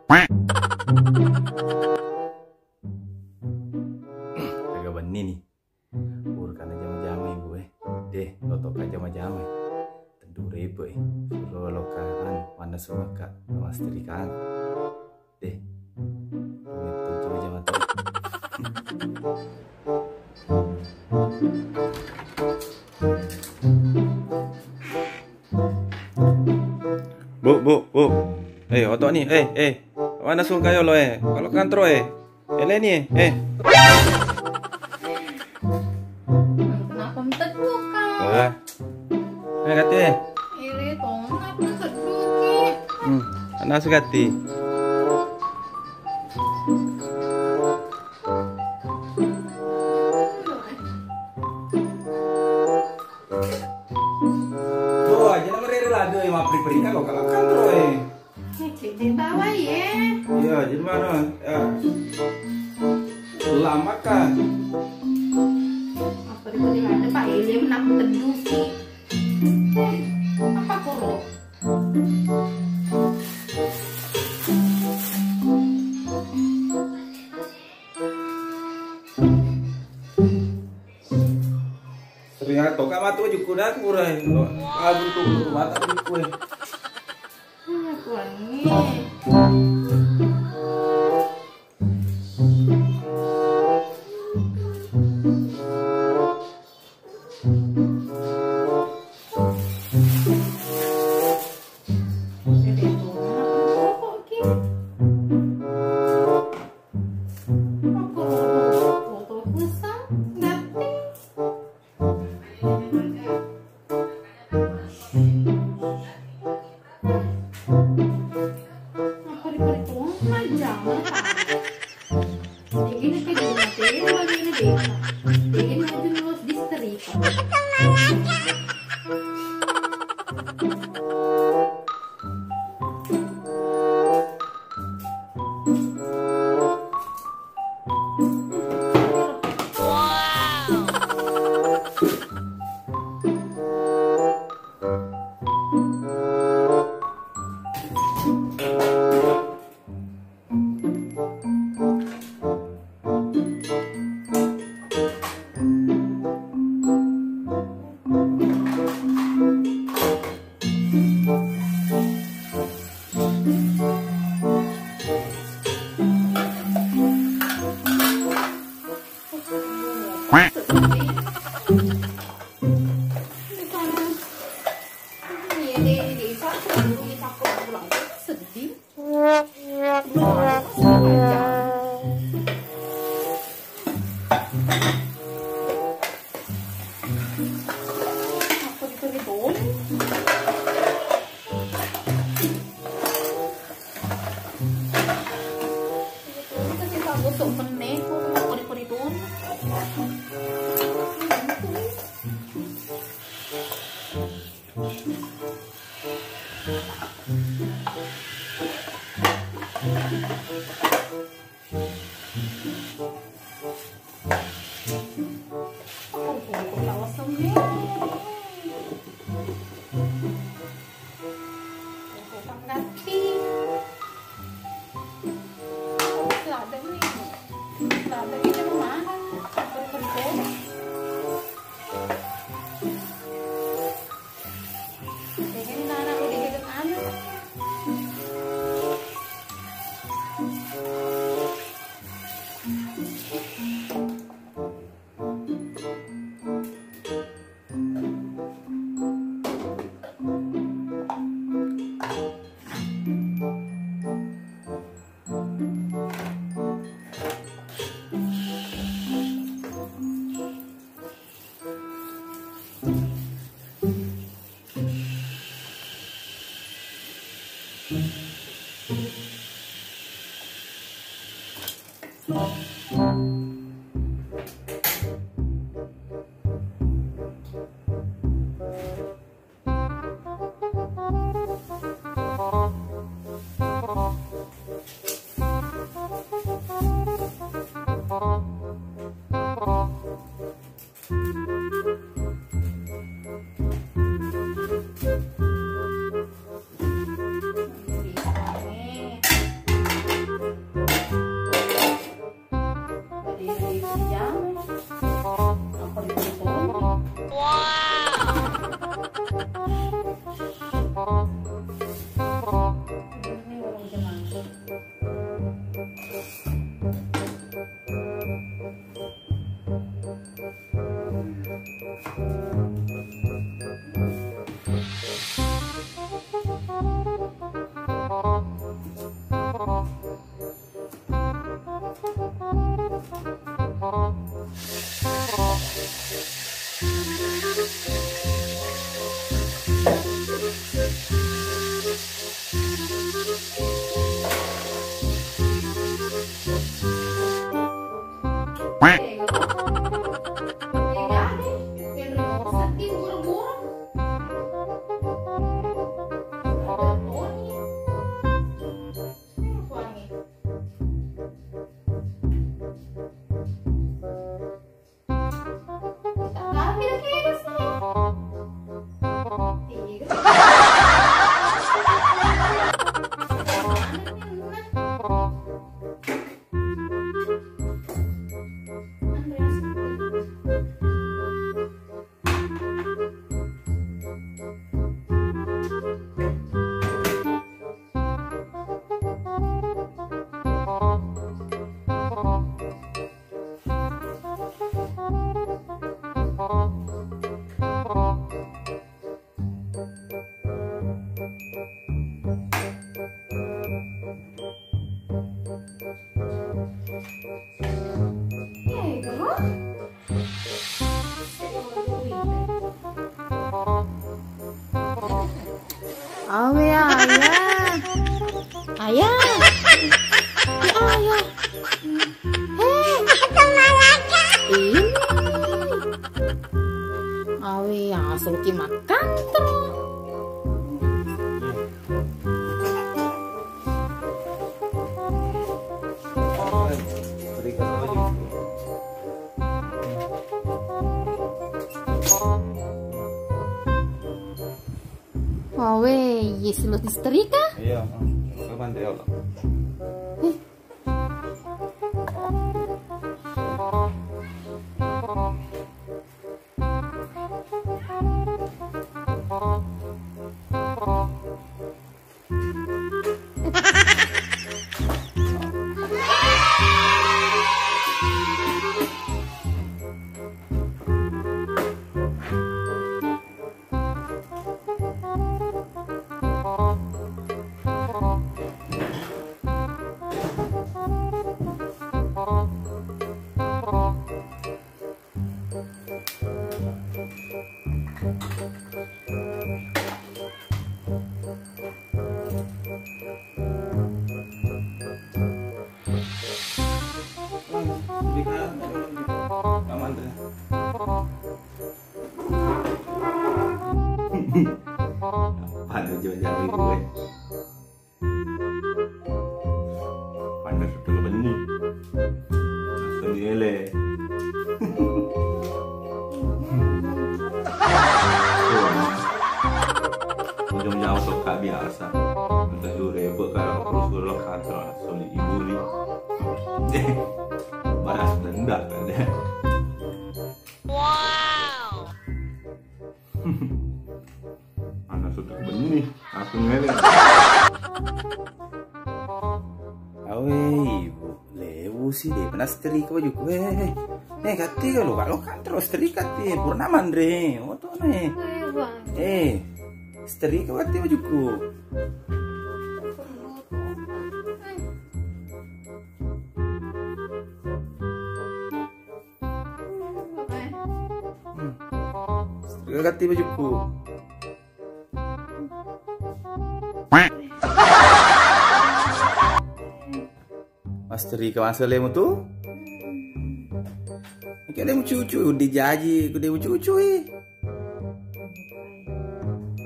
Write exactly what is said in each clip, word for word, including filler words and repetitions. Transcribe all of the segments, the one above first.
Aga benni ni. Pura kana jama-jama ibu e. De, loto ka jama-jama. Teddu repe e. Suro loka anu, mannasu maka, masteri kan. De. Itu jama-jama tu. Bu, bu, bu. Eh, oto ni. Eh, eh. Mannasu kayo lo e. Kalau kantro e. Eleni e. Eh. Kenapa menteduh kau? Eh. Eh, gati e. Iri tong, kenapa menteduh ki? Hmm. Mannasu gati. Oh, aja nama rere lado e, mapri-pri kan lo kalau kantro e. Cedde bawa ye. Iya, jadi mana? Ya. Lama kan? Apa di kota ada Pak Elia menang teduh ki. Apa koro? Sering atau kak matu jukku dah kurang. Aduh tuh mata jukku. Aku angin. Sedih. Awe, ayah. Ayah. Ya, ayah. Hei. Ini. Awe, asal ki makan terus. Awe, iya silo disetrika? Iya, kapan dia, Allah? Eh. Pada jauh-jauh gue. Panas betul benni. Langsung diele. Ujung jauh suka biasa. Entah jure, bu, kalau terus gue lo kantor, sulit iburi. Balas dendam kan deh. Wow. Ana sudah benni, aku ngene. Awe, ibu, lewu si, de' pernah setrika bajuku. Eh, eh, eh. Eh, kati kalau, kalau kan terus setrika ti, purna manre. Oh, tuh, nih. Eh, setrika kati bajuku. Hmm. Setrika kati bajuku. Master Rika, masa lemu tu? Ini kayak lemu cucu, dijaji, gede cucu, eh.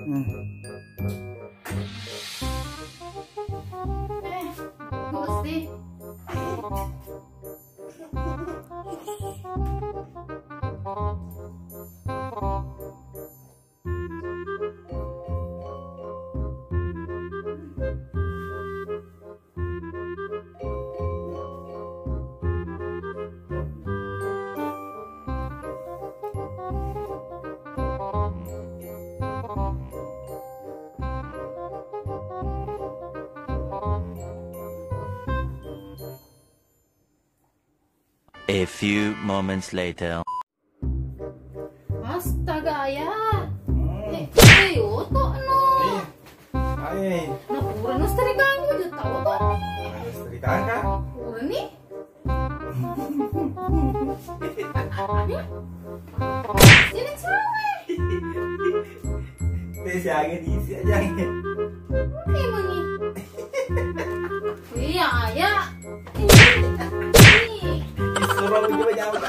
Hmm. A few moments later. Astaga, Ayah. Hmm. Eh, eh, oto no. Eh, ae. Nah, pura no setrika, aja tau to. Setrika, Kak? Pura ni. Ini cewek. Eh, siaga diisi aja. Ini mani. Iya, Ayah. Ini. Disuruh aku coba jawab.